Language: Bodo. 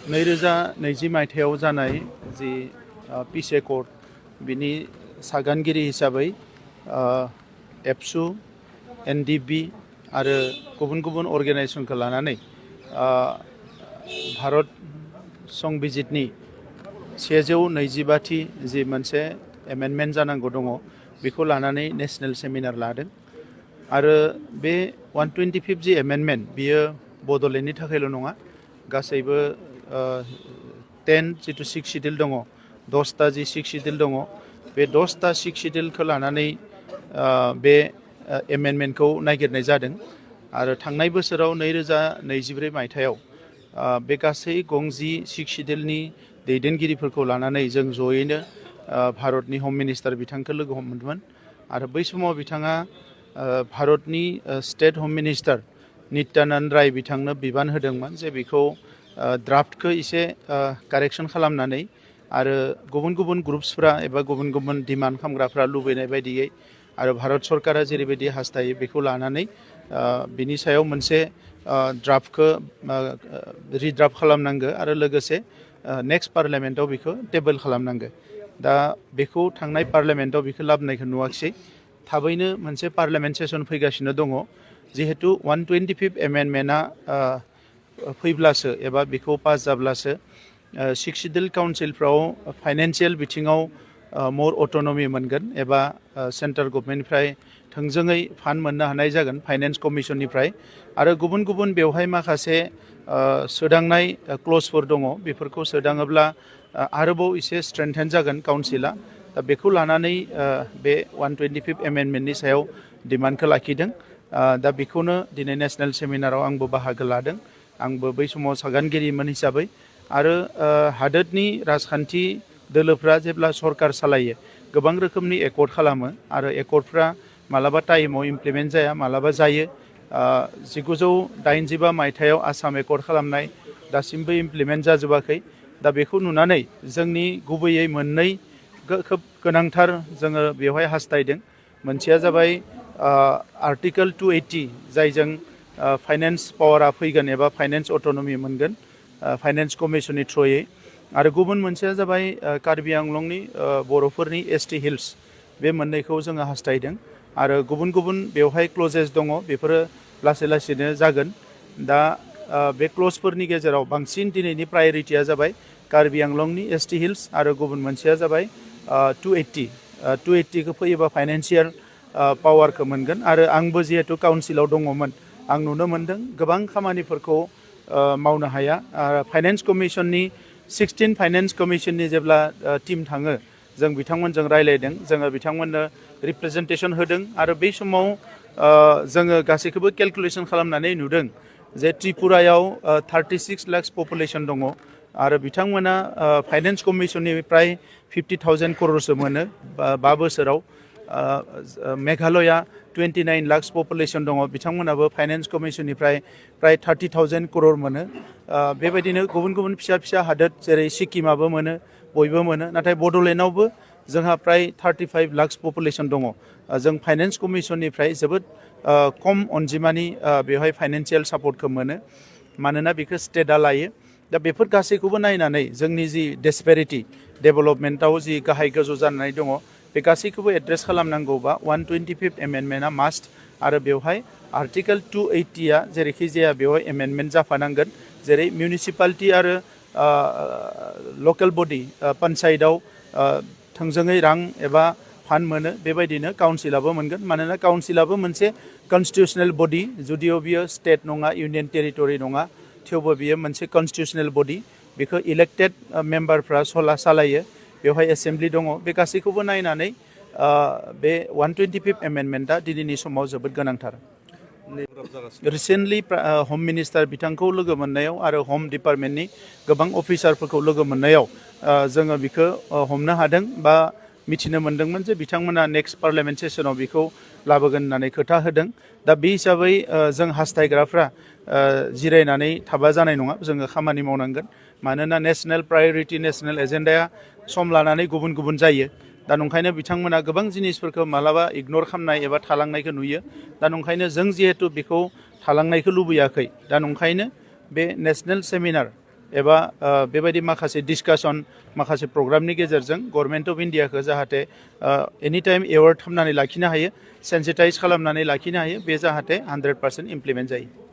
2020 मायथाइयाव जानाय जि पिस एकर्ड बिनि सागानगिरि हिसाबै एबसु एनडिबि आरो गुबुन गुबुन अर्गेनाइजेशनखौ लानानै भारत संबिजितनि 125थि जि मोनसे एमेन्डमेन्ट जानांगौ दङ बेखौ लानानै नेशनेल सेमिनार लादों आरो बे 125 जि एमेन्डमेन्ट बियो बड'लेण्डनि थाखायल' नङा गासैबो 10 जिथु 6 शिड्यूल दङ 10टा जि 6 शिड्यूल दङ बे 10टा 6 शिड्यूलखौ लानानै बे एमेन्डमेन्टखौ नागिरनाय जादों आरो थांनाय बोसोराव 2024 मायथाइयाव बे गासै गंजि 6 शिड्यूलनि दैदेनगिरिफोरखौ लानानै जों जयैनो भारतनि हम मिनिस्टार बिथांखौ लोगो हमदोंमोन आरो बै समाव बिथाङा भारतनि स्टेट हम मिनिस्टार नित्यानंद राय बिथांनो बिबान होदोंमोन जे बेखौ ड्राफ्टखौ एसे कारेक्शन खालामनानै आरो गुबुन गुबुन ग्रुप्सफ्रा एबा गुबुन गुबुन डिमान्ड खालामग्राफ्रा लुबैनाय बायदियै आरो भारत सरकारा जेरैबायदि हास्थायो बेखौ लानानै बिनि सायाव मोनसे ड्राफ्टखौ रिड्राफ्ट खालामनांगौ आरो लोगोसे नेक्स्ट पार्लियामेन्टआव बेखौ टेबल खालामनांगौ दा बेखौ थांनाय पार्लियामेन्टआव बेखौ लाबोनायखौ नुवाखिसै थाबैनो मोनसे पार्लियामेन्ट सेसन फैगासिनो दङ जिहेतु 125 एमेन्डमेन्टआ फैब्लासो एबा बेखौ पास जाब्लासो 6 शिड्यूल काउन्सिलफ्राव फाइनेन्शियेल बिथिङाव मोर अट'नमि मोनगोन एबा सेन्ट्रेल गभर्नमेन्टनिफ्राय थोंजोङै फान्ड मोननो हानाय जागोन फाइनेन्स कमिसननिफ्राय आरो गुबुन गुबुन बेवहाय माखासे सोदांनाय क्लजफोर दङ बेफोरखौ सोदाङोब्ला आरोबाव एसे स्ट्रेंथेन जागोन काउन्सिला दा बेखौ लानानै बे 125 एमेन्डमेन्टनि सायाव डिमान्डखौ लाखिदों दा बेखौनो दिनै नेशनेल सेमिनाराव आंबो बाहागो लादों आंबो बै समाव सागानगिरिमोन हिसाबै आरो हादोरनि राजखान्थि दोलोफ्रा जेब्ला सरकार सालायो गोबां रोखोमनि एकर्ड खालामो आरो एकर्डफ्रा मालाबा टाइमाव इमप्लिमेन्ट जाया मालाबा जायो 1985 मायथाइयाव आसाम एकर्ड खालामनाय दासिमबो इमप्लिमेन्ट जाजोबाखै दा बेखौ नुनानै जोंनि गुबैयै मोननै खोब गोनांथार जोङो बेवहाय हास्थायदों मोनसेया जाबाय आर्टिकल 280 जायजों फाइनेन्स पावारा फैगोन एबा फाइनेन्स अट'नमि मोनगोन फाइनेन्स कमिसननि थ्रुयै आरो गुबुन मोनसेया जाबाय कार्बि आंलंनि बर'फोरनि एसटि हिल्स बे मोननैखौ जोङो हास्थायदों आरो गुबुन गुबुन बेवहाय क्लजेस दङ बेफोरो लासै लासैनो जागोन दा बे क्लजफोरनि गेजेराव बांसिन दिनैनि प्रायरिटिया जाबाय कार्बि आंलंनि एसटि हिल्स आरो गुबुन मोनसेया जाबाय 280खौ फैयोबा फाइनेन्शियेल पावारखौ मोनगोन आरो आंबो जिहेतु काउन्सिलाव दङमोन आं नुनो मोन्दों गोबां खामानिफोरखौ मावनो हाया फाइनेन्स कमिसननि 16 फाइनेन्स कमिसननि जेब्ला टिम थाङो जों बिथांमोनजों रायलायदों जोङो बिथांमोननो रिप्रेजेन्टेसन होदों आरो बै समाव जोङो गासैखौबो केलकुलेसन खालामनानै नुदों जे त्रिपुरायाव 36 लाख पपुलेसन दङ आरो बिथांमोना फाइनेन्स कमिसननिफ्राय 50,000 क'रसो मोनो 5 बोसोराव मेघालया 29 लाख पपुलेसन दङ बिथांमोनाबो फाइनेन्स कमिसननिफ्राय प्राय 30,000 क'रर मोनो बेबायदिनो गुबुन गुबुन फिसा फिसा हादोर जेरै सिक्किमाबो मोनो बयबो मोनो नाथाय बड'लेण्डआवबो जोंहा प्राय 35 लाख पपुलेसन दङ जों फाइनेन्स कमिसननिफ्राय जोबोद खम अनजिमानि बेवहाय फाइनेन्शियेल सापर्टखौ मोनो मानोना बेखौ स्टेटआ लायो दा बेफोर गासैखौबो नायनानै जोंनि जि डिसपेरिटि डेभेलपमेन्टआव जि गाहाय गोजौ जानानै दङ बे गासैखौबो एड्रेस खालामनांगौबा 125 एमेन्डमेन्टआ मास्ट आरो बेवहाय आर्टिकल 280आ जेरैखि जाया बेवहाय एमेन्डमेन्ट जाफानांगोन जेरै मिउनिसिपालिटि आरो लकेल बडि पन्सायतआव थोंजोङै रां एबा फान्ड मोनो बेबायदिनो काउन्सिलाबो मोनगोन मानोना काउन्सिलाबो मोनसे कन्स्टिटिउसनेल बडि जुदिअ बियो स्टेट नङा इउनियन टेरिटरि नङा थेवबो बियो मोनसे कन्स्टिटिउसनेल बडि बेखौ इलेक्टेड मेम्बारफ्रा सालायो बेवहाय एसेम्ब्लि दङ बे गासैखौबो नायनानै बे 125 एमेन्डमेन्टआ दिनैनि समाव जोबोद गोनांथार रिसेन्टलि हम मिनिस्टार बिथांखौ लोगो मोननायाव आरो हम डिपार्टमेन्टनि गोबां अफिसारफोरखौ लोगो मोननायाव जोङो बेखौ हमनो हादों बा मिथिनो मोन्दोंमोन जे बिथांमोना नेक्स्ट पार्लियामेन्ट सेसनाव बेखौ लाबोगोन होननानै खोथा होदों दा बे हिसाबै जों हास्थायग्राफ्रा जिरायनानै थाबा जानाय नङा जोङो खामानि मावनांगोन मानोना नेशनेल प्रायरिटि नेशनेल एजेन्डाया सम लानानै गुबुन गुबुन जायो दा नंखायनो बिथांमोना गोबां जिनिसफोरखौ मालाबा इगनर खालामनाय एबा थालांनायखौ नुयो दा नंखायनो जों जिहेतु बेखौ थालांनायखौ लुबैयाखै दा नंखायनो बे नेशनेल सेमिनार एबा बेबायदि माखासे डिसकासन माखासे प्रग्रामनि गेजेरजों गभर्नमेन्ट अफ इन्डियाखौ जाहाथे एनि टाइम एवार्ड खालामनानै लाखिनो हायो, सेन्सिटाइज खालामनानै लाखिनो हायो, बे जाहाथे 100% इमप्लिमेन्ट जायो।